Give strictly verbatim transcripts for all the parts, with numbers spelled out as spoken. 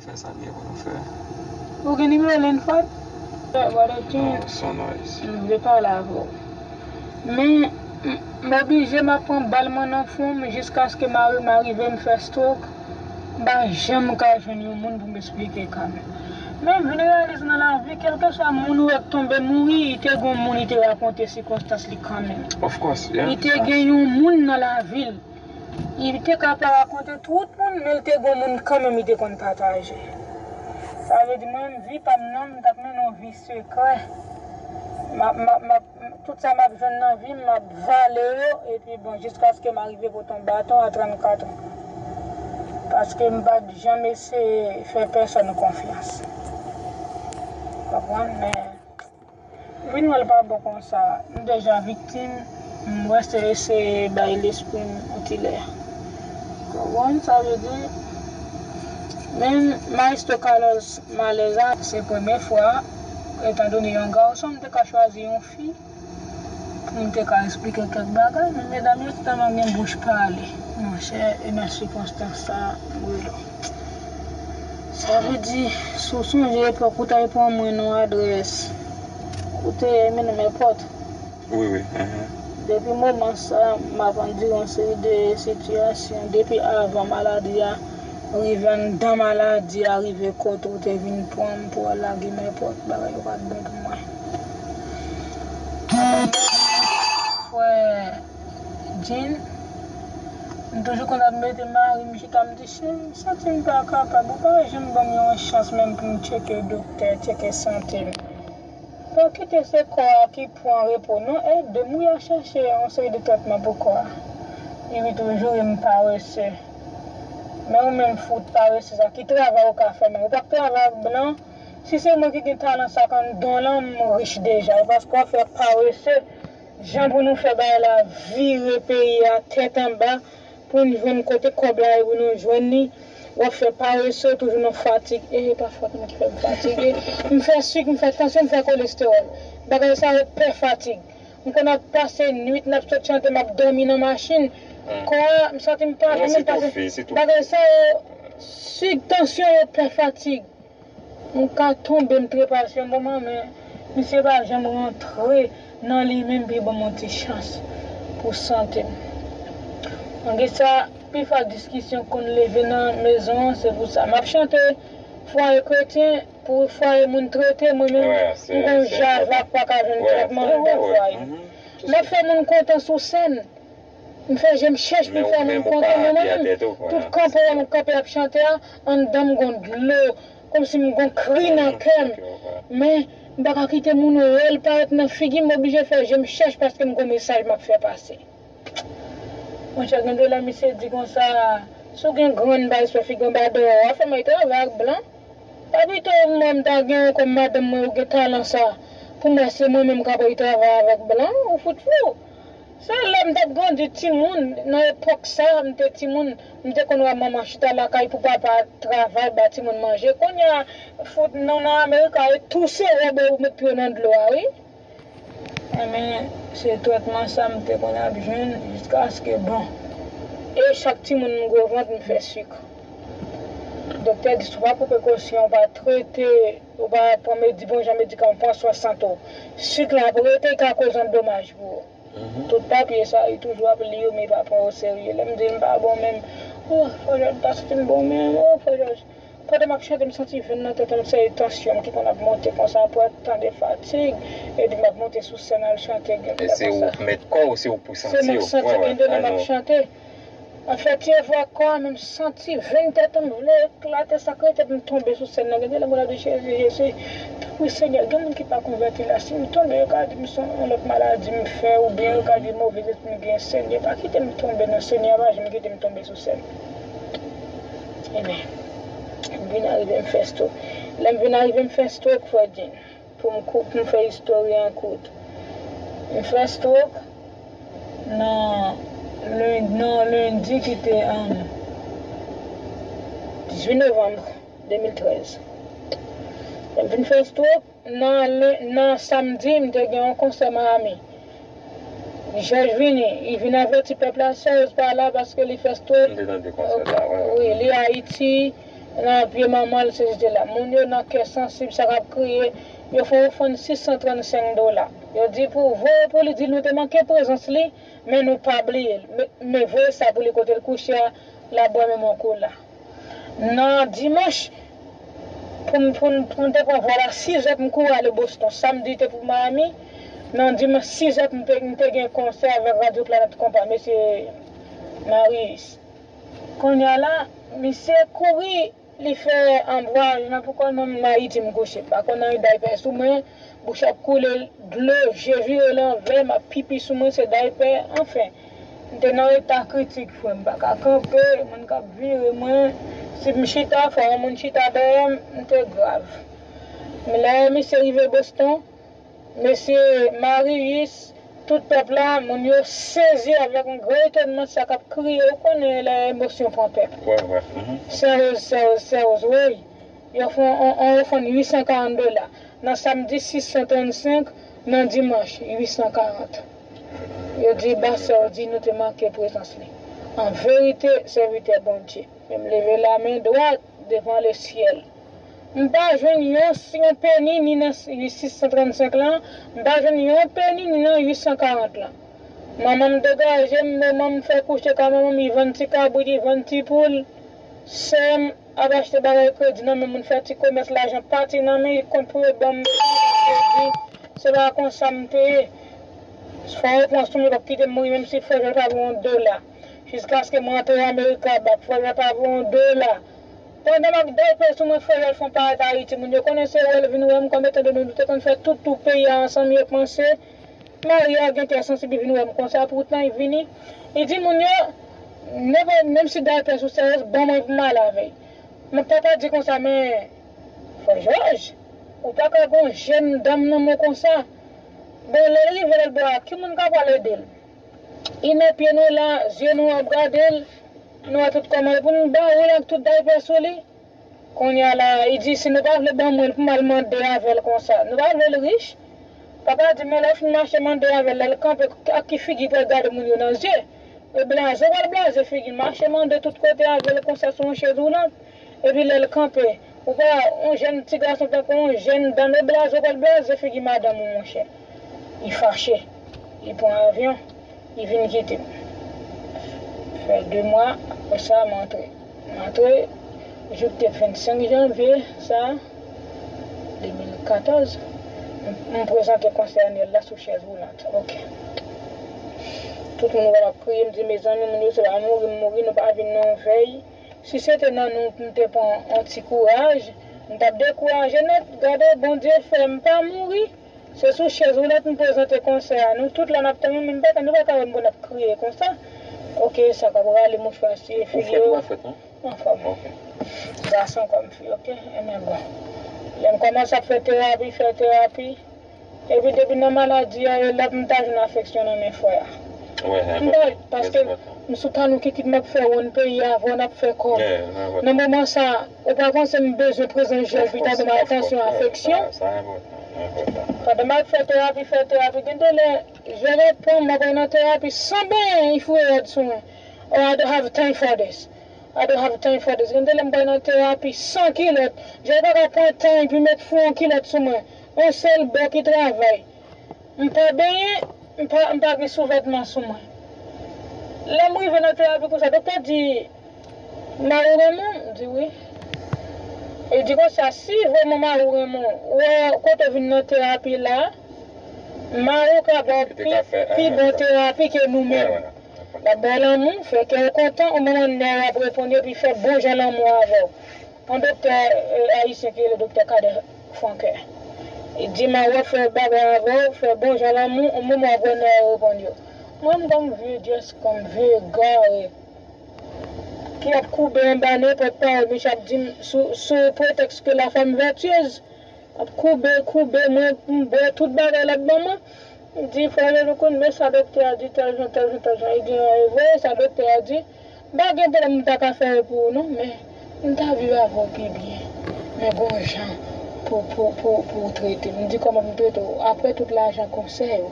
Fè sa l gen pou nou fè. Ou gen nimewo Lenford? Brother King, m vle pale avè w. Men, m, m oblije, m ap pran bal mwen nan fwon m jiskaske mari m arive m fè stroke. M pa janm ka jwenn yon moun pou m esplike ka m. Men m vin reyalize nan lavi, kèlkeswa moun ou wè k tonbe mouri, li te gon moun li te rakonte sikonstans li kanmenm. Of course, yeah. Li te gen yon moun nan lavi l. Li te ka pa rakonte tout moun, men li te gon moun kanmenm li te konn pataje. Sa vle di mwen menm vi pa m nan, m t ap mennen yon vi sekrè. M ap, m ap, m ap, tout sa m ap jwenn nan vi m, m ap vale yo, epi bon, jiskaske m arive pote yon baton a trannkat an. Paske m pa t janm eseye fè pèsonn konfyans. Konprann? Men vin wè l pa bon konsa. M deja viktim, m wè se eseye bay lespri m yon ti lè. Konprann? Sa vle di, men Maestro Carlos Malèza, se premye fwa, etandone yon gason, m te ka chwazi yon fi pou m te ka esplike kèk bagay, men medam yo tèlman gen bouch pale, monchè, e nan sikonstans sa, m rele w. Sa vle di, si w sonje epòk ou t al pran mwen nan adrès, ou te mennen m nenpòt. Wi, wi. Depi moman sa, m ap andire yon seri de sitiyasyon. Depi avan maladi a rive, anndan maladi a rive kote w te vin pran m pou al lage nenpòt bagay, yo pa t bon pou mwen. Frè Jean, m toujou konn ap mete mari m chita, m di, "Cheri, m santi m pa kapab, ou pa janm ban m yon chans menm pou m tcheke doktè, tcheke sante m." Pa kite se kò a ki pran repo, non, ede m, wi, a chèche yon seri de trètman pou kò a. Epi toujou, e m parese. Men ou menm fout parese sa, ki travay ou ka fè menm? Ou p ap travay ak blan? Si se mwen ki gen talan sa k anndan w lan, m rich deja. E paske w ap fè parese, jan pou nou fè bagay la vire peyi a tèt anba, pou n jwenn kote kòb la ye pou nou jwenn li. W ap fè parese, toujou nan fatig. E pa fòt mwen ki fè m fatige. M fè sik, m fè tansyon, m fè kolestewòl. Bagay sa yo pè fatig. M konn ap pase nwit, n ap sot chante, m ap dòmi nan machin. Kò a, m santi m pa byen, m pase. Bagay sa yo, sik, tansyon yo pè fatig. M ka tonbe, m trepe al sou yon moman, men misye pa janm rantre nan li menm pou l ban m yon ti chans pou sante m. Malgre sa, pifwa diskisyon konn leve nan mezon an, se pou sa. M ap chante fwaye kretyen pou fwaye moun trete, mwen menm, m gon javak pa ka jwenn trètman anndan fwaye m. M ap fè moun kontan sou sèn. M fè je m chèch pou m fè moun kontan, men mwen menm, tout kanpe a m kanpe ap chante a, anndan m gon dlo, kòmsi m gon kri nan kè m. Men, m pa ka kite moun wè l parèt nan figi m, m oblije fè je m chèch paske m gon mesaj m ap fè pase. Monchè, gen de lè misye di konsa, si w gen grenn bay sou figi anba dèyè w, w ap fè m al travay ak blan. Pa pito mwen m ta gen w kòm madanm mwen, ou gen talan sa, pou m wè se mwen menm k ap al travay avèk blan, ou fout fou. Se lè m t ap grandi timoun, nan epòk sa, m te timoun, m te konn wè manman chita lakay pou papa travay, ba timoun manje. Kounye a, fout nou nan Amerik a, e touse wòb ou met pye w nan dlo a, wi. Enben, se trètman sa m te konn ap jwenn jiskaske, bon, e chak timoun m gwo vant, m fè sik. Doktè di, si w pa pran prekosyon, w pa trete, w pa pran medi-, bon jan medikaman, pran swen sante w, sik la ap rete, l ka koz andomaj pou ou. Tout papye sa, li toujou ap li yo, men li pa pran yo serye. Lè m di l m pa bon menm, o, Frè Jòj, m pa santi m bon menm, o, Frè Jòj. Pandan m ap chante, m santi venn nan tèt mwen, se tansyon m ki konn ap monte konsa, apre tan de fatig, epi m ap monte sou sèn al chante, gen de lè konsa. E se ou k mèt kò w, se ou k pou santi w. Se mwen k santi, gen de lè m ap chante. Afè tye vwa kò a, men m santi venn tèt mwen vle eklate, sa k rete pou m tonbe sou sèn nan. Gen de lè m ap di, Jezi, Jezi, tanpri Senyè, gen moun ki pa konvèti la, si m tonbe, yo ka di m se yon lòt maladi m fè, oubyen yo ka di move lespri m gen, Senyè, pa kite m tonbe non, Senyè, pa janm kite m tonbe sou sèn. Ebyen, m vin arive m fè stroke. Lè m vin arive m fè stroke, Frè Jean. Pou m kou-, pou m fè istòri an kout. M fè stroke nan len-, nan lendi ki te, um, dizuit novanm de mil trèz. Lè m fin fè stroke, nan len-, nan samdi, m te gen yon konsè Miami. Jòj vini, li vin avèti pèp la, Serge pa la paske li fè stroke. M te tande konsè sa, wi, wi. Wi, li Ayiti. nan pye manman l, se jete la. Moun yo nan kè sansib, sa k ap kriye, yo fè ofrann sis san trannsenk dola. Yo di pou voye pou li, di nou te manke prezans li, men nou pa bliye l. Men, men voye sa pou li kote l kouche a, l ap bwè menm yon kola. Nan dimanch, pou m, pou m, pou m te pran vòl a sizè pou m kouri ale Boston. Samdi te pou Miami. Nan dimanch sizè pou m te, m te gen konsè avèk Radyo Planèt Konpa, mesye Marius. Kounye a la, misye kouri, li fè ann vwayaj lan pou kò l, mwen menm Ayiti m kouche. M pa konn anyen, daypè sou mwen, bouch ap koule dlo, je vire lanvè, m ap pipi sou mwen, se daypè, anfen. M te nan eta kritik, frè m, m pa ka kanpe, moun k ap vire mwen. Si m chita, fò yon moun chita dèyè m, m te grav. Men lè misye rive Boston, mesye Marius, tout pèp la, moun yo sezi avèk yon gran etònman sa k ap kriye, ou konnen lè emosyon pran pèp. Wè, wè. Mhm. Sèwoz, sèwoz, sèwoz, wi. Yo fè yon, yon, yon ofrann uit san karant dola. Nan samdi, sis san trannsenk, nan dimanch, uit san karant. Yo di, ba sè w di nou te manke prezans li. An verite, sèvitè Bondye. Men m leve lamen dwat devan lesyèl. M pa jwenn yon, yon peni ni nan sis san trannsenk lan, m pa jwenn yon peni ni nan uit san karant lan. Manman m degaje m, manman m fè kouche kay manman m, li vann ti kabrit, li vann ti poul. Sè m ap achte bagay kredi nan men moun, fè ti komès, lajan pati nan men, li kont pou yo ban m kredi. Se pa konsa m te ye. Fò yo pran sou mwen, yo p ap kite m mouri, menm si frè Jòl pa voye yon dola. Jiskaske mwen antre Amerik aba, frè Jòl pa voye yon dola. Pandan m ap dèyè sou mwen, frè Jòl fè yon parèt Ayiti, moun yo konnen se wè l vin wè m, kòm etan done nou te konn fè tout tou peyi a ansanm, yo panse Maria gen kè sansib, li vin wè m konsa, poutan li vini. Li di moun yo, nenpòt, menm si daypè sou sèwoz, ban mwen pou m al avè l. Men papa di konsa, men, frè Jòj, ou pa ka gon jèn dam nan men w konsa. Bon, lè l rive lòt bò a, ki moun k ap pral ede l? Li nan pye nou la, zye nou ap gade l, nou wè tout kòman, epi nou ba ou l ak tout daypè sou li. Kounye a la, li di, si nou pa vle ban mwen l pou m al mande avè l konsa, nou pa vle l rich? Papa di, men lè w fin mache mande avè l, lè l kanpe, ak ki figi pou l gade moun yo nan zye? E blaze, w pral blaze figi l, mache mande tout kote avè l konsa sou yon chèz woulant. Epi lè l kanpe, ou pa, yon jèn ti gason tankou yon jèn dam, e blaze, w pral blaze figi madanm ou, monchè. Li fache. Li pran avyon. Li vin kite m. Fè de mwa, apre sa, m antre. M antre, jou k te vennsenk janvye, sa, de mil katòz, m, m prezante konsè anyèl la sou chèz woulant. Ok. Tout moun wè m ap kriye, m di, mezanmi, moun yo se pa mouri m mouri, nou pa vin nan yon vèy. Si se te nan nou, m te pran yon ti kouraj, m t ap dekouraje nèt. Gade, Bondye fè m pa mouri. Se sou chèz woulant m prezante konsè a. Nou tout la n ap tann, men m pa, nou pa ka wè m pou n ap kriye konsa. Ok, sa k ap rale mouchwa siye figi yo. Ou fèt ou pa fèt, non? Anfòm. Ok. Gason kòm fi, ok? Ebyen bon. Lè m kòmanse ap fè terapi, fè terapi. Epi depi nan maladi a, e la pou m ta jwenn afeksyon nan men frè a. M pa, paske m sou talon kikit m ap fè wonn peyi a, avè w n ap fè kòb. Nan moman sa, ou pa panse m bezwen prezans Jòj pou ta ban m atansyon, afeksyon? Pandan m ap fè terapi, fè terapi, gen de lè, Jòj ap pran m, m ap al nan terapi san benyen, li foure rad sou mwen. Oh, I don't have time for this. I don't have time for this. Gen de lè m pral nan terapi san kilòt. Jòj pa ka pran tan epi met fou yon kilòt sou mwen. Yon sèl bò ki travay. M pa benyen, m pa, m pa gen souvètman sou mwen. Lè m rive nan terapi konsa, doktè di, mari w renmen w? M di wi. E di konsa, si vrèman mari w renmen w, wè kote w vin nan terapi la, mari w ka ba w pi, pi bon terapi ke nou menm. L ap ba w lanmou, fè kè w kontan, ou menm an nè w ap reponn yo, epi fè bon jan lanmou avè w. Yon doktè, eh, ayisyen ki rele doktè Kadè Frankè. Li di, mari w ap fè bagay avè w, fè bon jan lanmou, yon moman w ap wè nè w reponn yo. Mwen, m kòm vye dyès, kòm vye egare, ki ap koube anba nenpòt pawòl misye ap di m sou, sou pretèks ke la femme vertueuse. Ap koube, koube mwen, m bwè tout bagay l ap ban mwen. M di, frè Jean-Louis, men sa doktè a di, tèl jan, tèl jan, tèl jan. Li di, e vre, sa doktè a di. M pa gen pwoblèm, m ta ka fè yo pou ou, non, men m ta viv avè w pi byen. Men gon jan pou, pou, pou, pou w trete m. M di, kòman pou m trete w? Apre tout lajan konsè yo,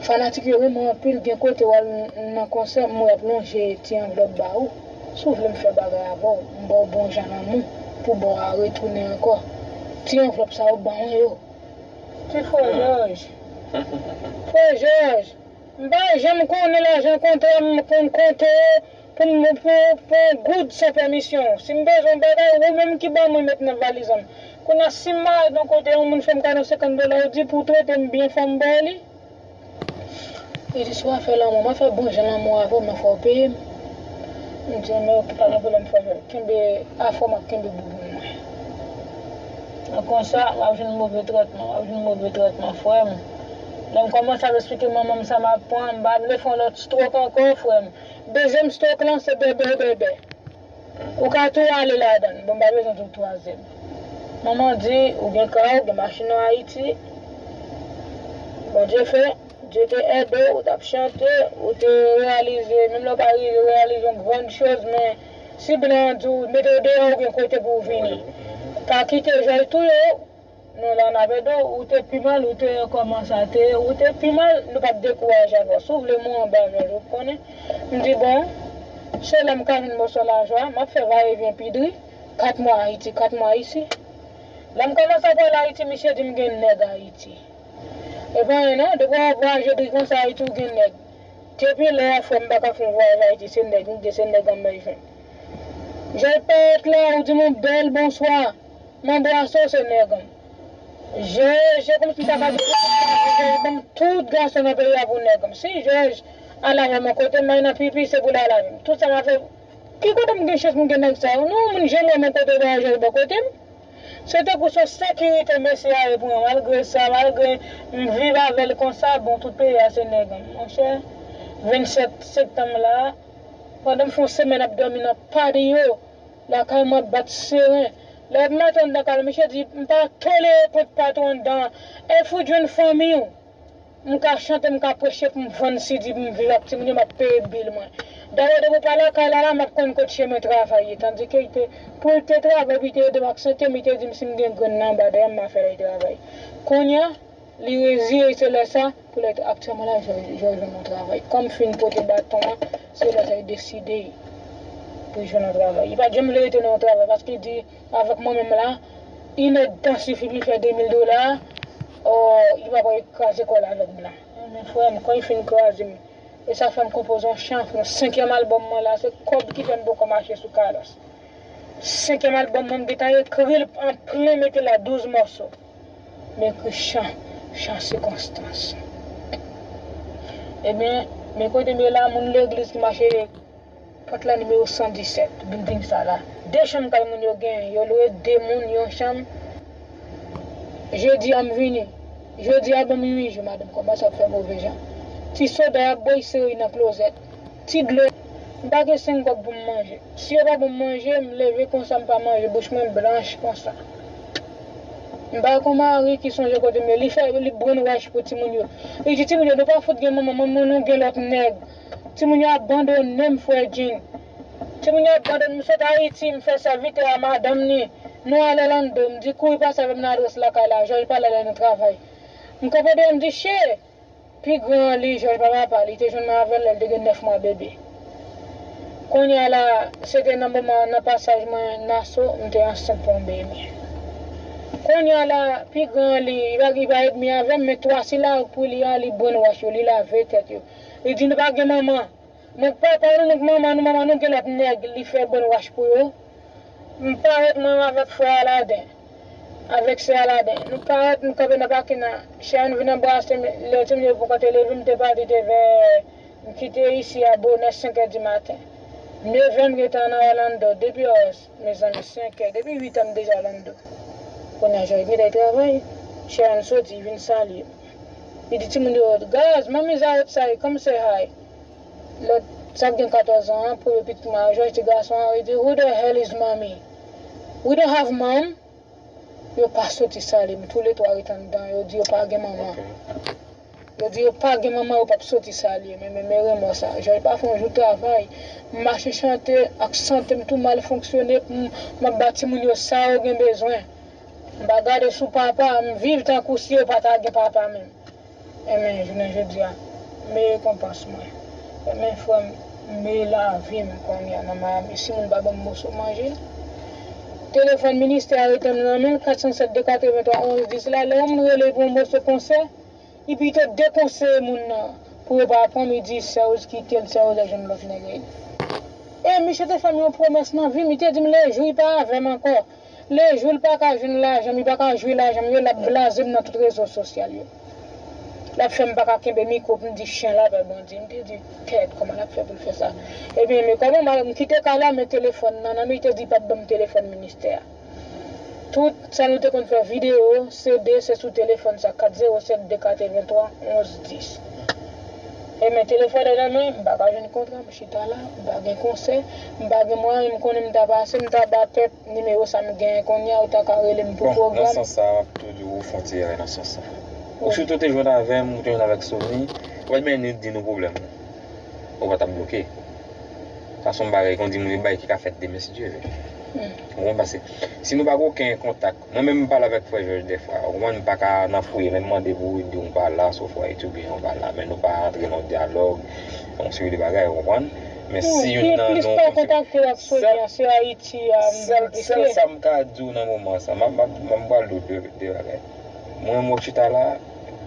fanatik yo renmen w anpil, gen kote w al nan konsè, m wè y ap lonje ti anvlòp ba ou. Si w vle m fè bagay avè w, m ba w bon jan lanmou pou ba w a retounen ankò. Ti anvlòp sa yo ban mwen yo. Ti frè Jòj. Frè Jòj, m pa janm konnen lajan kontra m konn konte yo pou m pou pou yon goud san pèmisyon w. Si m bezwen yon bagay, ou menm ki ban mwen met nan valiz an. Kounye a si m mare nan kote yon moun fè m kado senkant dola, ou di pou w trete m byen fò m ba w li. Li di si w ap fè lanmou, m ap fè bon jan lanmou avè w, men fò w peye m. M di men oke, pa gen pwoblèm frè Jòj. Kenbe afè w, m ap kenbe bouboun mwen. Nan konsa, w ap jwenn move trètman, w ap jwenn move trètman frè m. Lè m kòmanse ap eksplike manman m sa m ap pran, m pa vle fè yon lòt stroke ankò frè m. Dezyèm stroke lan se bèbè bèbè. Ou ka tou ale ladan l. Bon, m pa bezwen tou twazyèm. Manman di ou gen kay, ou gen machin an Ayiti. Bondye fè, Dye te ede w, ou t ap chante, ou te reyalize, menm lè w pa rive reyalize yon grann choz, men si blan an di w mete w deyò, ou gen kote pou w vini. Pa kite Jòj touye w. Non, la n ap ede w, ou te pi mal, ou te kòman sa te, ou te pi mal, nou p ap dekouraje avè w. Si w vle mwen anba Jòj, ou konnen. M di bon, se la m ka jwenn mòso lajan, m ap fè vayevyen pi dri, kat mwa Ayiti, kat mwa isi. Lè m kòmanse ap al Ayiti, misye di m gen nèg Ayiti. E pa anyen non, depi w ap vwayaje dri konsa Ayiti, ou gen nèg. Depi lè a, frè m, m pa ka fè yon vwayaj Ayiti, se nèg m gen, se nèg an m bezwen. Jòj parèt la, ou di m yon bèl bonswa. M anbrase w, se nèg an. Je, se kòmsi m ta ka di, ban m tout gason nan peyi a pou nèg an. Si Jòj al avè m yon kote, m al nan pipi, se pou l al avè m. Tout sa m ap fè, ki kote m gen chans pou m gen nèg sa yo? Non, moun janm wè m yon kote, pa Jòj bò kote m. Se tankou se yon sekirite mesye a ye pou mwen. Malgre sa, malgre m viv avè l konsa, bon, tout peyi a se nèg an. Monchè, vennsèt septanm la, pandan m fè yon semèn ap dòmi nan patio, lakay mwen ap bat seren. Lè m antre anndan kay la, misye di, m pa tolere kont patwon anndan an. E fout jwenn fanmi w. M ka chante, m ka preche pou m vann sidi, pou m viv ak timoun yo, m ap peye bil mwen. Dayè, depi w pa lakay la, la, m ap konn kot chemen travay ye. Tandike, li te, pou l te travay, pou li te ede m ak sante m, li te di m si m gen grenn nan anba dèyè m, m a fè l al travay. Kounye a, li reziye, se lè sa, pou lè aktyèlman la, Jòj, Jòj jwenn yon travay. Kòm m fin pote baton an, se lè sa li deside pou l jwenn yon travay. Li pa t janm vle rete nan yon travay, paske li di, avèk mwen menm la, inèdtan sifi pou li fè de mil dola, o, li pa pral kraze kò l avèk blan. Men frè m, kan li fin kraze m, e sa fè m konpoze yon chan, yon senkyèm albòm mwen la, se kòb ki fè m poko mache sou kalòs. Senkyèm albòm mwen, m gentan ekri l an plen, mete la douz mòso. M ekri chan, chan sikonstans. Ebyen, men kote m ye la, moun legliz ki mache pòt la nimewo san disèt, bilding sa la. De chanm kay moun yo genyen, yo lwe de moun yon chanm. Jodi a m vini. Jodi a ban m uit jou, madanm kòmanse ap fè move jan. Ti soda y ap bwè, y sere nan klozèt. Ti dlo. M pa gen senk kòb pou m manje. Si yo pa ban m manje, m leve konsa, m pa manje, bouch mwen blanch konsa. M pa gen yon mari ki sonje kote m ye. Li fè, li brainwash pou timoun yo. Li di timoun yo, nou pa fout gen manman, manman nou gen lòt nèg. Timoun yo abandone m, frè Jin. Timoun yo abandone m, sot Ayiti, m fè sèvitè a madanm ni. Nou al Orlando, m di kouri pase avè m nan adrès lakay la, Jòj pa la, l al nan travay. M kanpe deyò, m di, che! Pi gran an li, Jòj pa papa, li te jwenn mwen avè l lè l te gen nèf mwa bebe. Kounye a la, se te nan moman, nan pasaj mwen Naso, m te ansent pou yon bebe. Kounye a la, pi gran an li, li pa, li pa edmi avè m, men twa sila pou li a, li brainwash yo, li lave tèt yo. Li di nou pa gen manman. Donk papa nou, donk manman nou, manman nou gen lòt nèg, li fè brainwash pou yo. M parèt mwen avèk frè Aladen, avèk sè Aladen. Nou parèt, nou kanpe nan pakin nan. Chè a vin anbrase m, lè timoun yo poko te leve, m te pati te vè, m kite isi a bonè senkè di maten. Nevè m gentan nan Orlando, depi os, mezanmi, senkè, depi uitè m deja Orlando. Kounye a Jòj gentan travay, chè a soti, vin salye m. Li di timoun yo, guys, mommy's outside, come say hi. Lòt, sa gen katòz an an, premye pitit mwen an, Jòj ti gason an, li di, who the hell is mommy? We don't have mom. Yo pa soti salye m, toulètwa ret anndan, yo di yo pa gen manman. Yo di yo pa gen manman, yo p ap soti salye m, men, men, men remò sa. Jòj pa fè yon jou travay. M mache chante ak sante m tou mal fonksyone, m, m ap ba timoun yo sa yo gen bezwen. M pa gade sou papa, m viv tankou si yo pa ta gen papa menm. Enben, jounen jodi a, men rekonpans mwen. Enben, frè m, Men lavi m kounye a nan Miami. Si moun pa ban m moso manje, telefòn ministè a rete m nan men l, kat san sèt de katrevenntwa onz dis la, lè yon moun rele pou yon moso konsè, li pito dekonseye moun nan pou yo pa pran m, li di sè Rose kite l, sè Rose al jwenn lòt nèg. E misye te fè m yon pwomès nan vi m, li te di m lejou li pa avè m ankò, lejou l pa ka jwenn lajan m, li pa ka jwi lajan m yo, l ap blaze m nan tout rezo sosyal yo. L ap fè m pa ka kenbe mikwo pou m di chen la pè Bondye. M te di, kèt, kòman l ap fè pou l fè sa? Ebyen, men kòman m kite kay la, men telefòn nan nan men, li te di l p ap ban m telefòn ministè a. Tout sa nou te konn fè videyo, C D, se sou telefòn sa, kat zewo sèt de katrevenntwa onz dis. E men telefòn nan nan men, m pa ka jwenn kontra, m chita la, m pa gen konsè, m pa gen mwayen, m konnen m ta pase, m ta ba pèp nimewo sa m genyen kounye a, ou ta ka rele m pou pwogram. Bon, nan sans sa, m ap tou di w ou fè yon ti erè nan sans sa. Ou sitou te jwenn avè m, ou te jwenn avèk Sony, ou pa t menm di nou pwoblèm ou. Ou pa t ap bloke. Sa se yon bagay, kon di moun, yon bagay ki ka fèt demen, si Dye vle. Ou konprann? Paske si nou pa gen okenn kontak, mwen menm m pale avèk frè Jòj dèfwa, ou konprann, m pa ka nan fouye, lè m mande pou ou, li di w pa la, sofwa etibyen ou pa la, men nou pa antre nan dyalòg, yon seri de bagay, ou konprann? Men si youn nan nou kontakte w ak Sony an, se Ayiti a, m sèl, sèl sa m ka di w nan moman sa, m ap, m ap, m ap pral di w de, de bagay. Mwen, m ap chita la,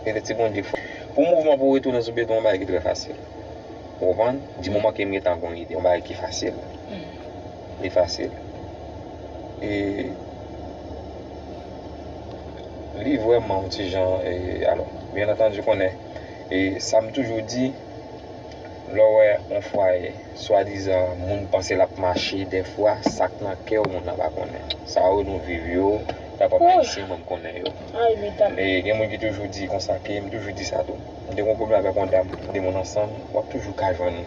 e de ti Bondye fò. Pou mouvman pou retounen sou beton, yon bagay ki trè fasil. Ou konprann? Di moman ke m gentan gon ide, yon bagay ki fasil. Li fasil. E li vrèman yon ti jan, e, alò, byen antandi, konnen, e sa m toujou di, lè w wè yon fwaye, swadizan, moun panse l ap mache, dèfwa, sa k nan kè w, moun nan pa konnen. Sa yo nou viv yo, ta kòm Ayisyen, mwen m konnen yo. E gen moun ki toujou di konsa ke, m toujou di sa tou. M te gen yon pwoblèm avèk yon dam, de moun ansanm, w ap toujou ka jwenn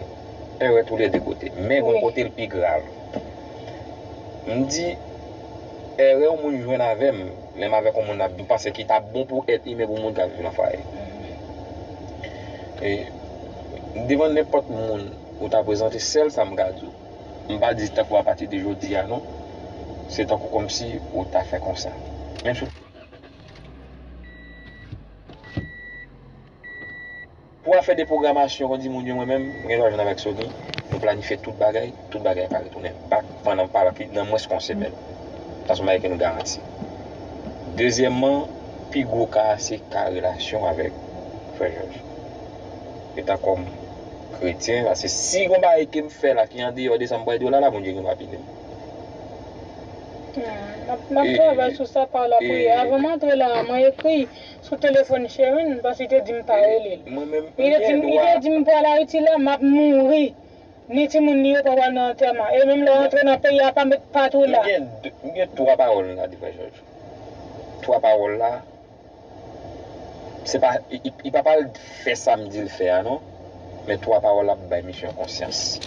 erè toulède kote. Men gon kote l pi grav. M di, erè yon moun jwenn avè m, lè m avèk yon moun ap, m panse ki t ap bon pou èt imen pou moun ka viv nan fwaye. E devan nenpòt moun ou ta prezante, sèl sa m ka di w, m pa di tankou apati de jodi a non, se tankou kòmsi ou ta fè konsa. Menm si w Pou afè de pwogramasyon, kon di moun yo, mwen menm, m gen dwa jwenn avèk Sony, nou planifye tout bagay, tout bagay pa retounen bak pandan pa nan mwens ke yon semèn. Sa se yon bagay ke nou garanti. Dezyèmman, pi gwo ka a se ka relasyon avèk frè Jòj. Etan kòm kretyen, paske si gon bagay ke m fè la ki andeyò de sa m pral di w la, la Bondye gen dwa pini m. M ap, m ap travay sou sa pa lapriyè. Avan m antre la a, mwen ekri sou telefòn Sherine, paske li te di m pa rele l. Li te di m, li te di m pral Ayiti la, m ap mouri. Ni timoun li yo pa pral nan antèman. E menm lè w antre nan peyi a, pa met, pa tou la. M gen, m gen twa pawòl m ka di frè Jòj. Twa pawòl la, se pa, li, li, li pa pral fè sa m di l fè a non. Men twa pawòl la ap bay misye yon konsyans.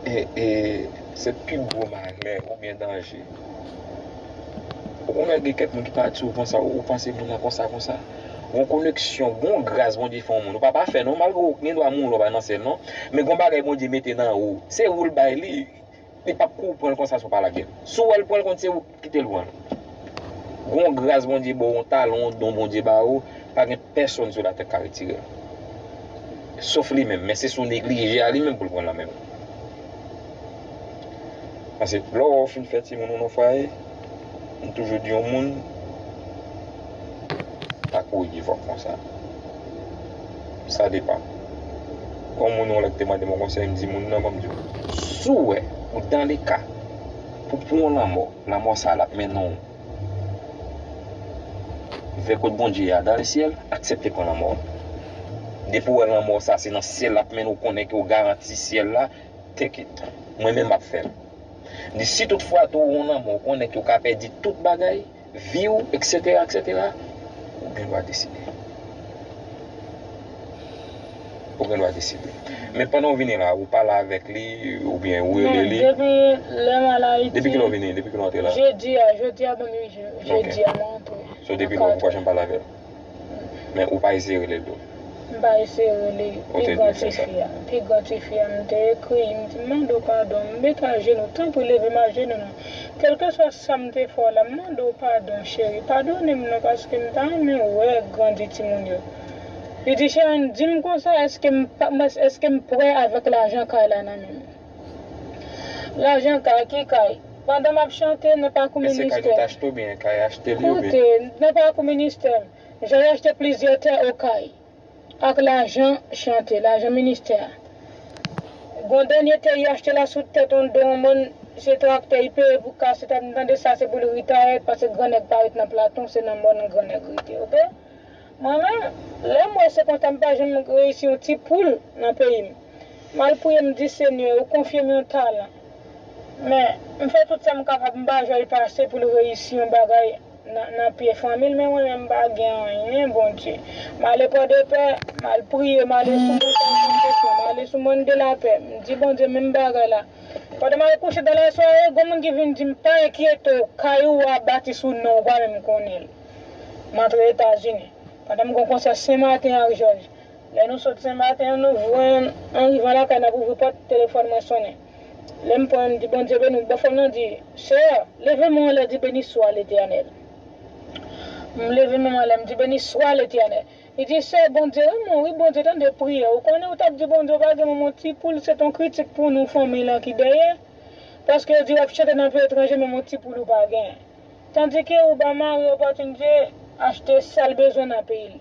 E, e, se pi gwo malè oubyen danje. Ou konnen gen kèk moun ki pa di w konsa, ou panse moun nan konsa, konsa. Gon koneksyon, gon gras Bondye fè yon moun. Ou pa pafè non, malgre w gen dwa mouri, w pa nan syèl non. Men gon bagay Bondye mete nan ou. Se ou l bay li. Li p ap kou pran l konsa si w pa lage l. Si w wè l pran l, konn se ou ki kite l pran l. Gon gras Bondye ba w, yon talan, yon don Bondye ba w, pa gen pèsonn sou latè k ka retire l. Sof li menm, men se si w neglije a li menm pou l pran l nan men w. Paske lè w wè w fin fè timoun ou nan fwaye, m toujou di yon moun, pa kouri givòp konsa. Sa depann. Gon moun yon lè ki te mande m yon konsèy, m di moun nan, ban m di w, si w wè ou dans le cas pou pran yon lanmò, lanmò sa a l ap mennen w vè kot Bondye a, dans le ciel, aksepte pran lanmò. Depi w wè lanmò sa a se nan syèl l ap mennen w, konnen ke w garanti syèl la, take it. Mwen menm m ap fè l. M di si tout fwa tou w wè yon lanmò, w konnen ke w ka pèdi tout bagay, vi w, etsetera, etsetera, ou gen dwa deside. Ou gen dwa deside. Men pandan w vini la, ou pale avèk li, oubyen ou rele li? Non, depi lè m al Ayiti. Depi kilè w vini? Depi kilè w antre la? Jedi a, jodi a ban m wi, je-, jedi a m antre. So depi lè w poko janm pale avè l? Men ou pa eseye rele l tou? M pa eseye rele pi gran tifi a. Pi gran tifi a, m te ekri, m di, m mande w padon, m met ajenou, tanpri leve m ajenou non. Kèlkeswa sa m te fè w la, m mande w padon, cheri. Padone m non, paske m ta renmen wè grandi timoun yo. Li di, Sharon, di m konsa, èske m pa, mwen, èske m prè avèk lajan kay la nan men m? Lajan kay, ki kay? Pandan m ap chante nan pakou ministè. Men se kay nou t achte oubyen kay achte li oubyen? Koute, nan pakou ministè, Jòj achte plizyè tè Okay ak lajan chante, lajan ministè a. Gon dènye tè y achte la sou tèt yon do yon mòn, se traktè y peye pou kase tèt, m tande sa se pou l retire, paske gran nèg pa ret nan Platon, se nan mòn gran nèg rete, oke? Mwen menm, lè m wè se konsa m pa janm reyisi yon ti poul nan peyi m. M al priye, m di, Senyè, ou konfye m yon talan. Men, m fè tout sa m kapab, m pa jwenn pase pou l reyisi yon bagay nan, nan pye fanmi l, men mwen menm m pa gen anyen, Bondye. M ale Pòdepè, m al priye, m ale sou Montay Santefran, m ale sou Mòn de Lapè. M di Bondye menm bagay la. Pandan m al kouche dan lasware, gon moun ki vin di m, pa enkyete w, kay ou a bati sou non w, ou pa menm konnen l. M antre Etazini. Pandan m gon konsè Senmaten ak Jòj. Lè nou sot Senmaten an, nou voye an, an rivan lakay, n ap ouvri pòt, telefòn mwen sonnen. Lè m pran, m di, Bondye beni w. Bòfò m nan di, Seyè, leve men w anlè, di, Beni swa Letènèl. M leve men m anlè, m di, Beni swa Letènèl. Li di, Sè, Bondye renmen w, wi, Bondye tande priyè w. Ou konnen ou t ap di Bondye ou pa gen manman, ti poul, se t on kritik pou nou, fanmi lan ki dèyè. Paske yo di w ap chante nan peyi etranje, menm yon ti poul ou pa gen. Tandike ou ba mari opòtinite achte sa l bezwen nan peyi l.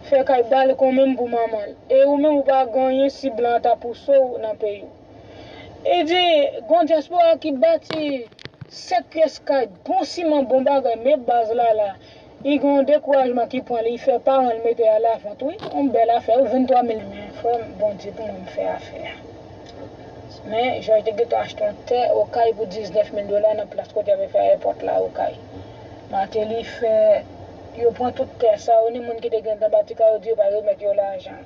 Fè kay balkon menm pou manman l. E ou menm ou pa gen anyen si blan an ta pouse w nan peyi w. E di, gon dyaspora ki bati sèt pyès kay, bon siman, bon bagay, men baz la la. Li gen yon dekourajman ki pran li, li fè paran l mete a lavant, wi. Yon bèl afè, wi, venntwa mil. Men, frè m, Bondye pou mwen, m fè afè a. Men, Jòj te gentan achte yon tè Okay pou diznèf mil dola nan plas kote y ap fè ayewopò la Okay. Mateli fè, yo pran tout tè sa yo, ni moun ki te gentan bati kay yo di yo pa remèt yo lajan.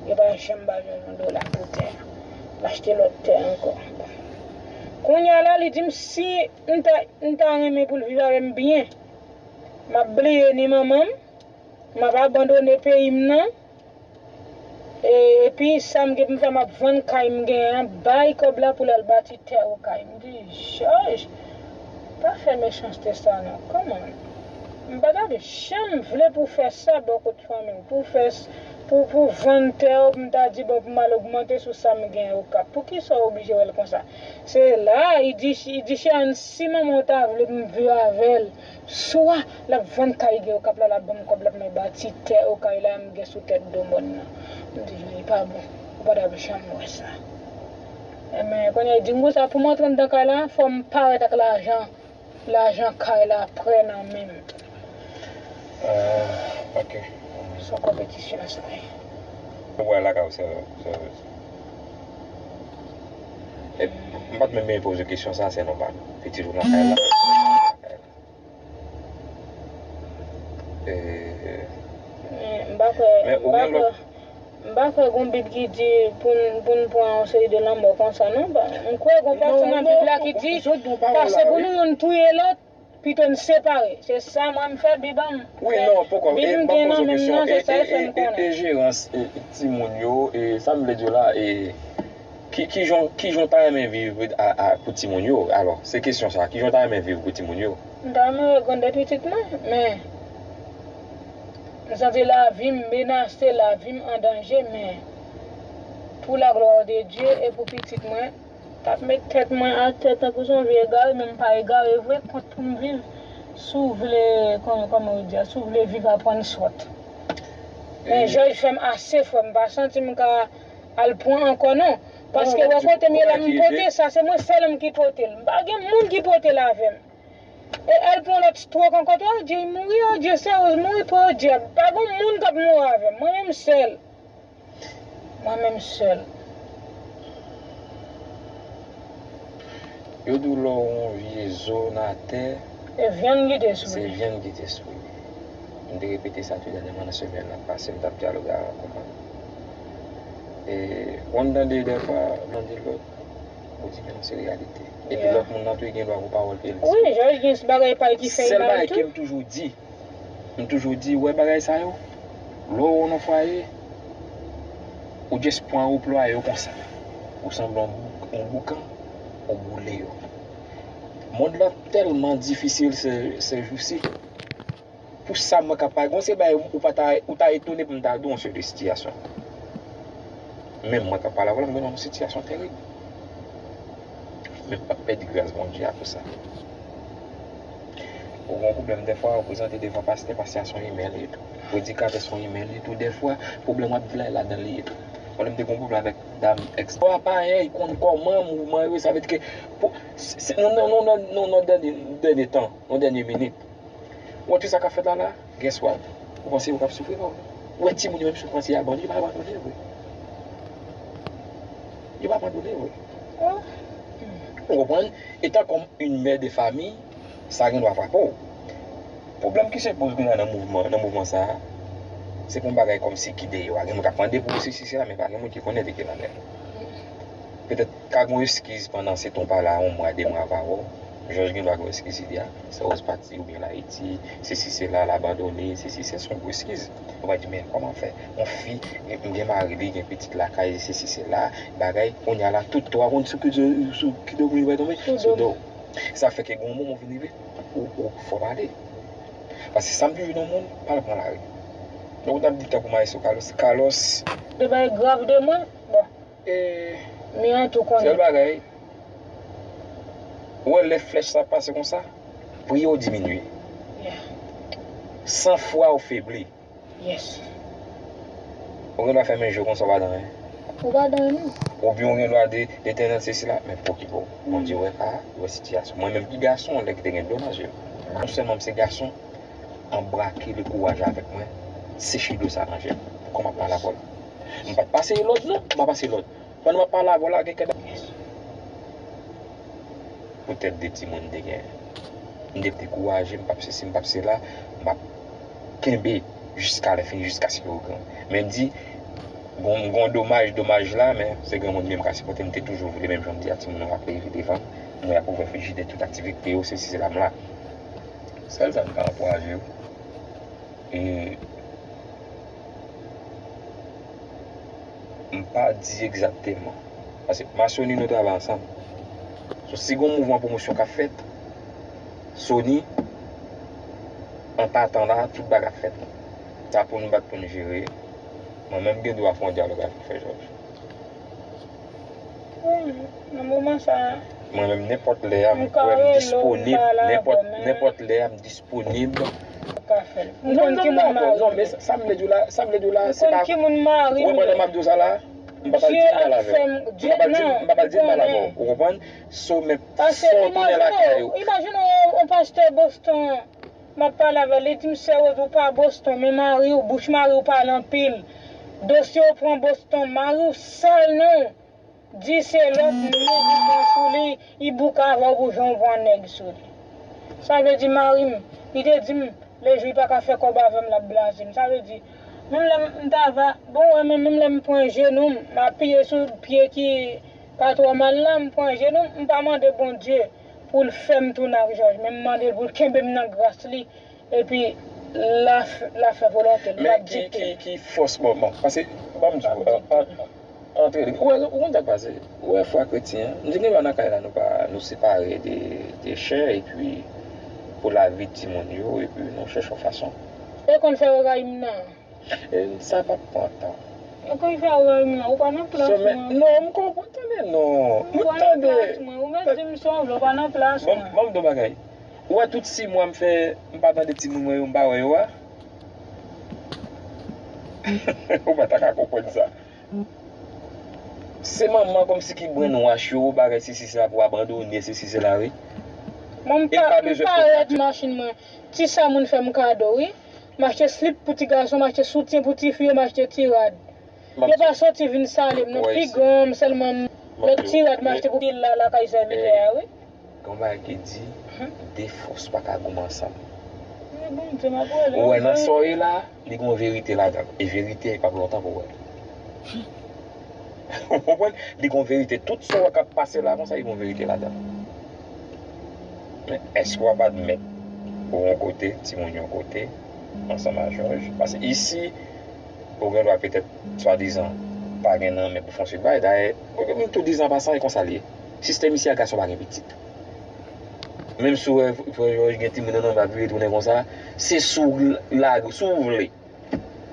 Yo pa janm ba Jòj yon dola pou tè a. L achte lòt tè ankò. Kounye a la, li di m si m ta, m ta renmen pou l viv avè m byen, m ap bliye ni manman m, m ap abandone peyi m nan. E, epi sa m gen pou m fè, m ap vann kay m genyen an, bay kòb la pou l al bati tè Okay. M di, Jòj, pa fè mechanste sa non. Kòman? M pa t ap janm vle pou w fè sa bò kot fanmi w, pou w fè s-, pou, pou w vann tè w, pou m ta di, bon, pou m al ogmante sou sa m genyen Okap. Poukisa w oblije wè l konsa? Se la, li di, li di, Sharon, si manman w ta vle pou m viv avè l, swa l ap vann kay gen Okap la, l ap ban m kòb la pou mwen bati tè Okay la m gen sou tèt do mòn nan. M di, li pa bon. Ou pa t ap janm wè sa. Enben, kounye a, li di m konsa, pou m antre anndan kay la, fò m parèt ak lajan, lajan kay la prè nan men m. Ah, ok. Se yon konpetisyon sa ye. Ou wè lakay ou, se, se, e, m pa t menm poze kesyon sa, se nòmal. Pitit ou nan kay la. E, men m pa kwè, men m ou pa gen kwè, lòt m pa kwè gon Bib ki di pou n, pou n pran yon seri de lanmò konsa, non. M kwè gon pati nan Bib la ki di, pase pou nou youn touye lòt, pito n separe. Se sa mwen m fè Bib an m. Wi, non, poko. Bib m gen nan men m nan, se sa l fè m konnen. E, e, e jerans, e, timoun yo, e, sa m vle di w la, e, ki, ki jan, ki jan w ta renmen viv a, a, pou timoun yo? Alò, se kesyon sa, ki jan w ta renmen viv pou timoun yo? M ta renmen wè grann pitit mwen, men m santi lavi m menase, lavi m an danje, men pou la glwa de Dye e pou pitit mwen, t ap met tèt mwen atè tankou se yon vye egare, men m pa egare vre, kont pou m viv, si w vle, kòman, kòman yo di a, si w vle viv, aprann sòt. Men Jòj fè m ase fò, m pa santi m ka al pran ankò non. Paske wè kote m ye la, m pote sa, se mwen sèl m ki pote l. M pa gen moun ki pote l avè m. E al pran lòt twòk ankò, twò Dye, mouri, o Dye, sè, mouri, twò Dye. Pa gen moun k ap mouri avè m, mwen menm sèl. Mwen menm sèl. Yo di w lè w yon vye zo nan atè, e vyann ki te sou li. Se vyann ki te sou li. M te repete sa tou dènyèman nan semèn nan pase, m t ap dyaloge ak yon konprann. E, w konn tande dèfwa, w tande lòt, ou di, men non, se reyalite. Epi lòt moun nan tou, li gen dwa gon pawòl ke l di. Wi, Jòj gen bagay pa l ki fè l mal tou. Sèl bagay ke m toujou di, M toujou di, ou wè bagay sa yo? Lè w nan fwaye, ou just pran, ou plwaye yo konsa. Ou sanble yon bou-, yon boukan, ou boule yo. Mond lan tèlman difisil se, se jousi. Pou sa mwen ka pale, gon se bagay ou pa ta, ou ta etone pou m ta di w yon seri de sitiyasyon. Men mwen k ap pale avè w la, m gen yon sitiyasyon terib. Men m p ap pèdi gras Bondye a pou sa. Ou gen yon pwoblèm dèfwa, ou prezante devan pastè, pastè a se yon imen li ye tou. Predikatè se yon imen li ye tou dèfwa, pwoblèm w ap di la, e ladan li ye tou. Mwen menm te gen yon pwoblèm avèk dam èks. Ou pa payen, li konn kòman mouvman yo, sa vle di ke pou, se, se, nan, nan, nan, nan, nan dènye, dènye tan, nan dènye minit. Ou wè tout sa k ap fèt la la, guess what? Ou panse yo p ap soufri, non? Ou wè timoun yo menm soufrans yo abandone, yo pa abandone vre. Yo pa abandone vre. Ou konprann? Etan kòm yon mè de famiy, sa gen dwa frape w. Pwoblèm ki sipoze gen nan mouvman, nan mouvman sa a, se pa yon bagay kòmsi ki deyò a. Gen moun k ap mande pou sesi sela, men pa gen moun ki konnen de ki l anlè. Petèt ka gen yon eskiz pandan se tan w pa la, yon mwa, de mwa, pa wè w. Jòj gen dwa gen yon eskiz li di a, Saròz pati oubyen l Ayiti, sesi sela, l abandone, sesi sela, se yon gwo eskiz. Ou va di, men kòman fè? Yon fi, m gen mari, li gen pitit lakay, sesi sela, bagay, kounye a la, tout twa moun sou ki, sou ki domwen yo va tonbe? Sou do. Sa fè ke gen yon moman ou vin rive, ou, ou fò pale. Paske sa m toujou di yon moun, pa al pran lari. Donk, ou t ap di tankou Maestro Carlos, Carlos. De bagay grav de mwen, bon. E, men an tou konnen. Sèl bagay, ou wè lè flèch sa pase konsa, priye w diminye. Yeah. Sanfwa w febli. Yes. Ou gen dwa fèmen je w konsa, ou pa dan anyen. Ou pa dan anyen, non. Oubyen ou gen dwa de, etènèl sesi la, men pokipe w. Bondye wè ka, wè sitiyasyon. Mwen menm ki gason, lè ki te gen dlo nan je m. Non sèlman m se gason, anbrake lekouraj avèk mwen, seche dlo sa nan je m. Pou kòman pale avè w la. M pa t pase lòd, non, m pa pase lòd. Pandan m ap pale avè w la, gen kèk poutèt de timoun m te gen. M te dekouraje, m p ap sesi, m p ap sela, m ap kenbe jiska lè fini, jiskaske yo gran. Men m di, gon, gon domaj, domaj la, men se granmoun li menm ka sipòte, m te toujou vle, menm jan m di a timoun yo ap leve devan m, mwen y ap ouvè frijidè, tout aktivite yo, sesi sela m la. Sèl sa m ka ankouraje yo. E m pa di egzakteman. Paske m a Sony, nou travay ansanm. So, si gon mouvman pwomosyon k ap fèt, Sony, an patan la, tout bagay ap fèt. Sa pou n bat pou n jere. Mwen menm gen dwa fè yon dyalòg avèk Frè Jòj. Nan moman sa a. Mwen menm, nenpòt lè a, m kwè m disponib. Nenpòt, nenpòt lè a, m disponib. Ou ka fè l. M konn ki moun mari m. Non, men sa, sa m vle di w la, sa m vle di w la, se pa. M konn ki moun mari m. Ou konprann m ap di w sa la? M pa pral di mal avè w. M pa pral di, m pa pral di mal avè w. Ou konprann? So, men, fò w tounen lakay ou. Paske imajine w, imajine w, yon pastè Boston, m ap pale avè l, li di m, Sè Rose, ou pa Boston, men mari w, bouch mari w pale anpil. Dosye w pran Boston, mari w sal non. Di se lòt nèg li pran sou li, li bouke avè w pou jan w pran nèg sou li. Sa vle di mari m, li te di m, lejou li pa ka fè kòb avè m, l ap blaze m. Sa vle di, menm lè m, m ta va, bon, wè, men menm lè m pran jenou m, m apiye sou pye ki pa twò mal la, m pran jenou m, m pa mande Bondye pou l fè m tounen ak Jòj, men m mande l pou l kenbe m nan gras li. Epi, l a f-, l a fè volonte l, l ap dikte. Men ki, ki, ki fòs, bon, bon, paske, ban m di w, an, an, antre, ou wè, ou konn sa k pase, ou wè fwa kretyen an, m di gen dwa nan kay la, nou pa, nou separe de, de chè, epi pou lavi timoun yo, epi nou chèche yon fason. E konn fè w rayi m nan. E sa p ap pran tan. Ou konn fè w rayi m nan, ou pa nan plas mwen. Non, m konprann, tande non. Ou pa nan plas mwen, ou mèt di m sa w vle, ou pa nan plas mwen. Ban m, ban m di w bagay. Ou wè tout sis mwa m fè, m pa tande timoun mwen yo, m pa wè yo a. Ou pa ta ka konprann sa. Se manman kòmsi ki brainwash yo, bagay sesi sela pou abandone, sesi sela, wi. Mwen m pa, m pa rèd machin mwen. Ti sa moun fè m kado, wi. M achte slip pou ti gason, m achte soutyen pou ti fi yo, m achte ti rad. Yo pa soti vin salye m non, pi gran m sèlman m, lòt ti rad m achte pou pil la lakay sèvitè a, wi. Gen yon bagay ki di, de fòs pa ka goumen ansanm. Ou wè nan sa w ye la, li gen yon verite ladan l. E verite a, li p ap lontan pou w wè l. Ou konprann? Li gen yon verite. Tout sa w wè k ap pase la konsa, li gen yon verite ladan l. Men èske w ap admèt ou yon kote, timoun yon kote, ansanm a Jòj? Paske isi, ou gen dwa petèt, swadizan, pa gen nan men pou fè yon seri bagay. Dayè, m tou di an pasan, e konsa l ye. Sistèm isi a, gason pa gen pitit. Menm si w wè frè Jòj gen timoun nan, l ap vire tounen konsa, se si w lage, si w vle.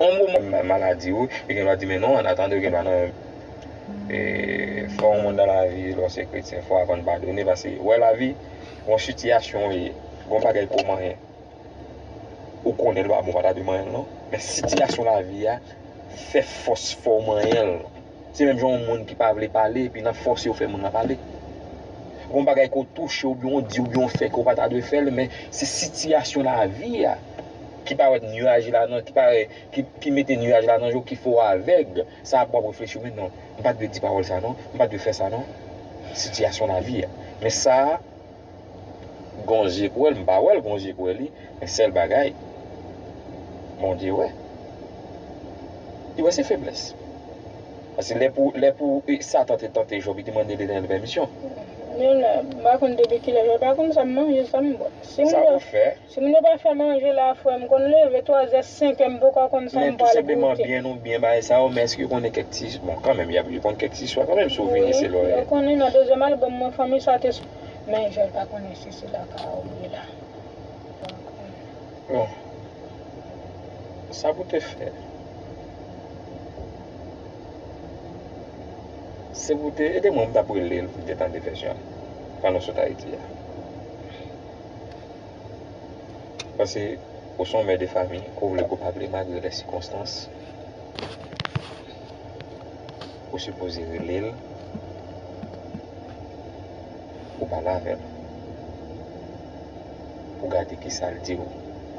On moman maladi ou, yo gen dwa di, men non, an atandan, yo gen dwa nan e, fò yon moun nan lavi, lè w se kretyen, fò w aprann padone, paske wè lavi, yon sitiyasyon w ye, yon bagay kòm anyen. Ou konnen l pa bon, pa ta dwe manyen l non. Men sitiyasyon lavi a fè fòs fè w manyen l. Se menm jan yon moun ki pa vle pale, epi nan fòse yo fè moun nan pale. Yon bagay ke w touche, oubyen w di, oubyen w fè, ke w pa ta dwe fè l, men se sitiyasyon lavi a ki parèt nyaj la nan, ki parèt, ki, ki mete nyaj la nan je w, ki fè w avèg. Sa ap w ap reflechi, men non, m pa t dwe di pawòl sa non, m pa t dwe fè sa non. Sitiyasyon lavi a. Men sa a, gon zye k wè l, m pa wè l, gon zye k wè li, men sèl bagay, Bondye wè. Li wè se feblès. Paske lè pou, lè pou e, Satan te tante Jòb, li te mande Letènèl pèmisyon. Men la, m pa konn depi kilè, m pa konn sa m manje, sa m bwè. Si m Sa pou fè. Si moun yo pa fè manje la, frè m, konn leve twazè, senkè, m poko konn sa m pral goute. Men tou senpleman, byen ou byen bagay sa yo, men èske yo konnen kèk ti, bon, kanmenm, y ap, yo konn kèk ti istwa kanmenm, si w vini, se lè w ye. Wi, yo konnen nan dezyèm albòm mwen, fanmi sa te sou. Men Jòj pa konnen si se lakay ou ye la. Bon, sa pou te fè. Se pou te ede mwen, m t ap rele l pou te tande vèsyon an. Pandan w sot Ayiti a. Paske ou se yon mè de fanmi, ke w vle ke w pa vle, malgre lè sikonstans, ou sipoze rele l, ou pale avè l, pou gade kisa l di w.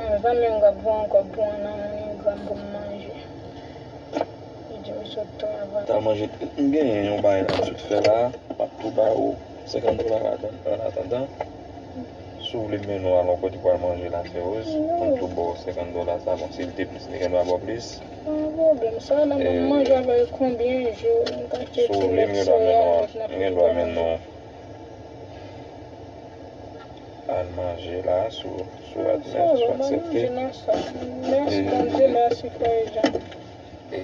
Yon zanmi m k ap voye yon kòb pou yon nan MoneyGram pou m manje. Li di m sot travay. T al manje, m genyen yon bagay la m sot fè la, m ap tou ba ou senkant dola ladan, an atandan. Si w vle m mennen w al yon kote pou al manje la, Feroz, pou m tou ba w senkant dola sa, bon, si l te plis, li gen dwa ba w plis. Pa gen pwoblèm, sa la, mwen manje avè l konbyen jou, m ka achte ti lèt soya avèk nan pil pòmanje. Al manje la, si w, si w admèt, si w aksepte. Mèsi Bondye, mèsi frè Jean. E,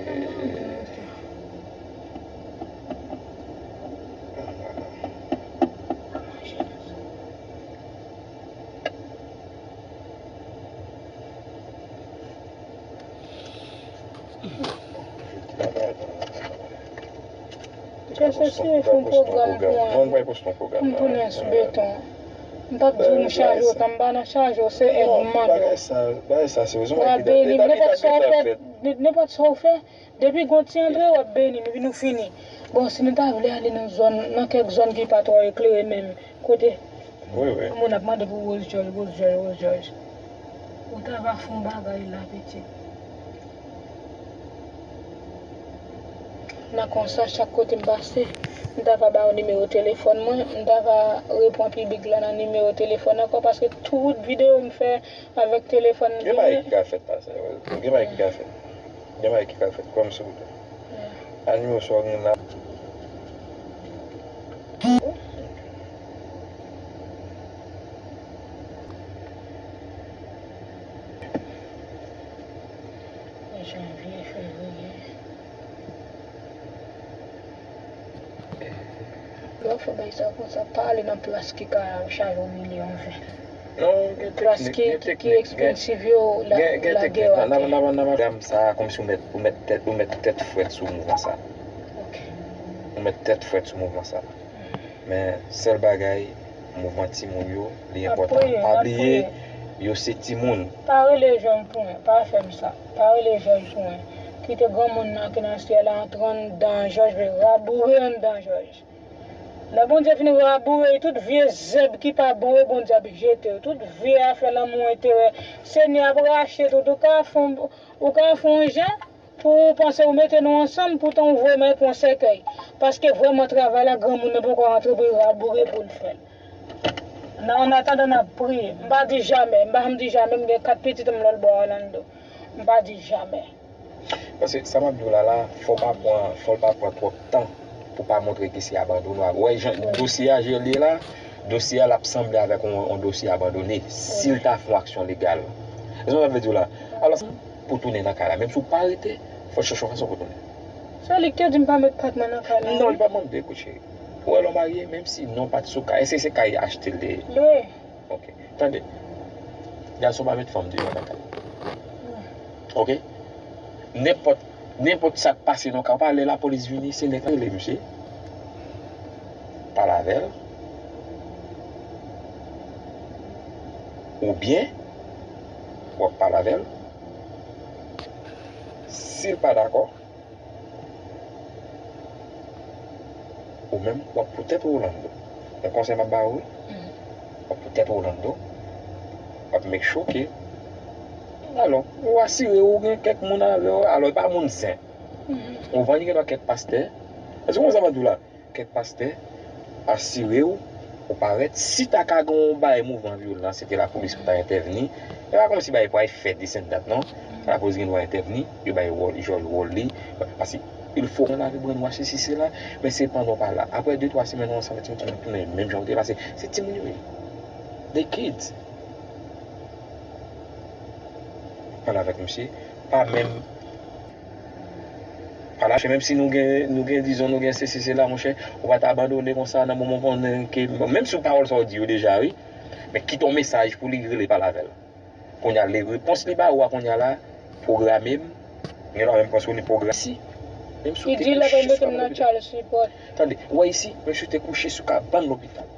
Jase si e fon pwogram pou an. Mwen, mwen poste yon pwogram. M tounen sou beton. M p ap di w m chaje w tan, m pa nan chaje w, se èd m mande w. Bagay sa, bagay sa serye. W ap beni m, nenpòt sa w fè, nenpòt sa w fè, depi gon ti antre, w ap beni m, epi nou fini. Bon, si nou ta vle ale nan zòn, nan kèk zòn ki pa twò eklere menm, kote moun ap mande pou Rose George, Rose George, Rose George. Ou ta va fè yon bagay la, pitit. Nan konsa, chak kote m pase, m ta va ba yo nimewo telefòn mwen, m ta va repran piblik la nan nimewo telefòn ankò, paske tout videyo m fè avèk telefòn m genyen. Gen bagay ki ka fèt la, sè. Gen bagay ki ka fèt. Gen bagay ki ka fèt, kwè m silvouplè. A nimewo sa w gen la. Janvye, fevriye. Lè w fè bagay sa konsa, pa ale nan plas ki ka chaje w milyon ven. Non, gen teknik, gen teknik, gen, gen teknik. Plas ki, ki ekspansiv yo, la, gen, gen lage teknik. Yo atè. N ap, n ap, n ap, gam sa, kòmsi w mèt, ou mèt tèt, ou mèt tèt frèt sou mouvman sa. Ok. Ou mèt tèt frèt sou mouvman sa. Men, sèl bagay, mouvman timoun yo, li enpòtan. Pa bliye, yo se timoun. Pa rele Jòj pou mwen, pa fè m sa. Pa rele Jòj pou mwen. Kite granmoun nan ki nan syèl la antre anndan Jòj, vle raboure anndan Jòj. Lè Bondye fin raboure, tout vye zèb ki pa bon yo, Bondye ap jete yo. Tout vye afè lanmou enterè, Senyè ap rache tout. Ou ka fè yon, ou ka fè yon jan, pou w panse w mete nou ansanm, poutan w voye m pran sèkèy. Paske vrèman travay la, granmoun nan poko rantre pou l raboure pou l fè l. Nan, an atandan, n ap priye. M pa di jamè, m pa janm di jamè, m gen kat pitit m lòtbò Orlando. M pa di jamè. Paske sa m ap di w la la, fò w pa pran, fò l pa pran twòp tan pou w pa montre ke se abandone w ap. Ou wè jan dosye a, jan l ye la, dosye a l ap sanble avèk yon, yon dosye abandone, si l ta fè yon aksyon legal. Ou konprann sa m vle di w la? Alò, pou tounen nan kay la. Menm si w pa rete, fò w chèche yon fason pou tounen. Se li ki te di m pa met pat mwen nan kay la. Non, li pa mande, kout cheri. Ou wè lè w marye, menm si non pa t sou kay, èske se kay achte l te ye? Lwe. Ok. Tande. Gason pa met fanm deyò lakay. Ok? Nenpòt, nenpòt sa k pase nan kay ou pa, lè lapolis vini, se nèg la rele misye, pale avè l, oubyen w ap pale avè l. Si l pa dakò, ou menm, w ap pou tèt ou Orlando. Yon konsèy m ap ba ou, wi. W ap pou tèt ou Orlando. W ap make sure ke, alò, ou asire ou gen kèk moun avè w. Alò, e pa moun zen. Ou konprann, gen dwa kèk pastè. Èske ou konprann sa m ap di w la? Kèk pastè, asire w, ou parèt. Si ta ka gen yon bagay mouvman vyolan, se te lapolis pou ta entèvni. E pa kòmsi bagay pou al fèt, this and that, non. Lapolis gen dwa entèvni, yo bay wòl, jòl wòl li. Paske il fo konn avè brannwash, sesi, sela, men se pandan w pa la. Apre de, twa semèn, ou ansanm avèk timoun, timoun tounen menm jan ou te la. Se, se timoun yo ye. They kids. Pale avèk misye. Pa menm. Pale avèk misye, menm si nou gen, nou gen, dizon, nou gen sesi, sela, monchè, ou pa ta abandone konsa nan moman ou konnen ke, menm si pawòl sa w di yo deja, wi, men kite yon mesaj pou li rele pale avè l. Kounye a, le repons li ba ou a kounye a la, pwograme m, gen lè menm panse ou li pwograme si. Menm si w te kouche sou kabann lopital. Tande, ou wè isi, menm si w te kouche sou kabann lopital.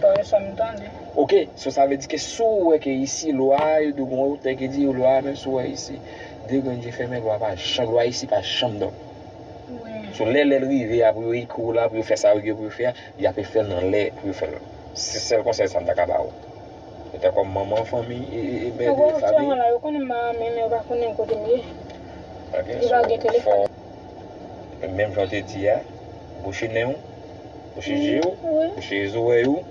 Dayè sa m tande. Ok, so sa vle di ke si w wè ke isi lwa, yo di w gon otè ki di lwa, menm si w wè isi, de grenn je fèmen, lwa pa janm, lwa isi pa janm dòmi. Wi. So lè, lè l rive a pou yo ekri w la, pou yo fè sa yo gen pou yo fè a, y ape fè l nan lè pou yo fè l. Se sèl konsèy sa m ta ka ba ou. Petèt kòm manman fanmi e, e, e mè de fanmi. Yo konnen m a men yo pa konnen kote m ye. Yo pa gen telefòn. Menm jan w te di a, bouche nen w, bouche je w, bouche zòrèy ou,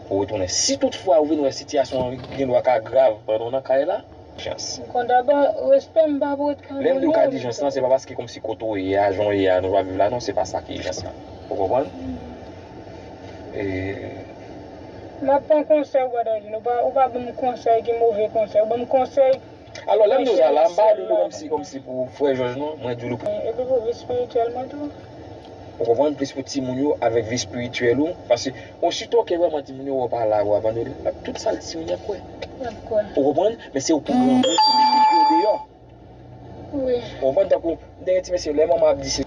pou w retounen. Si toutfwa ou vin wè sitiyasyon an gen dwa ka grav pandan w nan kay la, ijans. Kondaba, respè m pa pou ret ka. Lè m di w ka di ijans lan, se pa paske kòmsi kote w ye a, jan w ye a, nou pa viv la, non, se pa sa ki ijans lan. Ou konprann? E, m ap pran konsèy ou pa ta di, ou pa, ou pa ban m konsèy ki move konsèy, ou ban m konsèy. Alò, lè m di w sa la, m pa di w kòmsi, kòmsi pou frè Jòj, non, mwen di w pou. Epi pou vi espirityèl mwen tou. Ou konprann, plis pou timoun yo avèk vi espirityèl ou. Paske osito ke vrèman timoun yo wè w pa la, w abandone, tout sa timoun yo ap kwè. Y ap kwè. Ou konprann? Men se ou pou granmoun pou mete pye w deyò. Wi. Ou konprann, tankou, m te gen ti mesye, lè manman ap di se.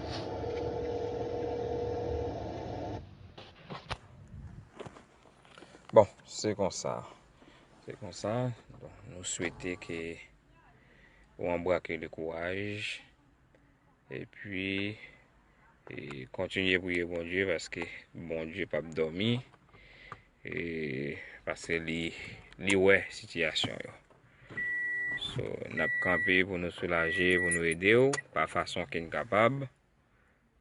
Bon, se konsa. Se konsa. Bon, nou swete ke ou anbrake le kouraj. Epi, e, kontinye priye Bondye, paske Bondye p ap dòmi. E, paske li, li wè sitiyasyon yo. So, n ap kanpe pou nou soulaje, pou nou ede w, pa fason ke n kapab.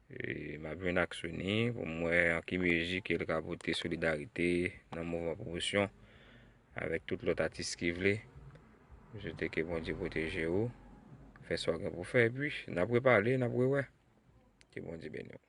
E, m ap jwenn ak Sony pou m wè an ki mezi ke l ka pote solidarite nan mouvman pwomosyon avèk tout lòt atis ki vle. M swete ke Bondye pwoteje w, fè sa w gen pou fè, epi n ap repale, n ap rewè. Ke Bondye beni w.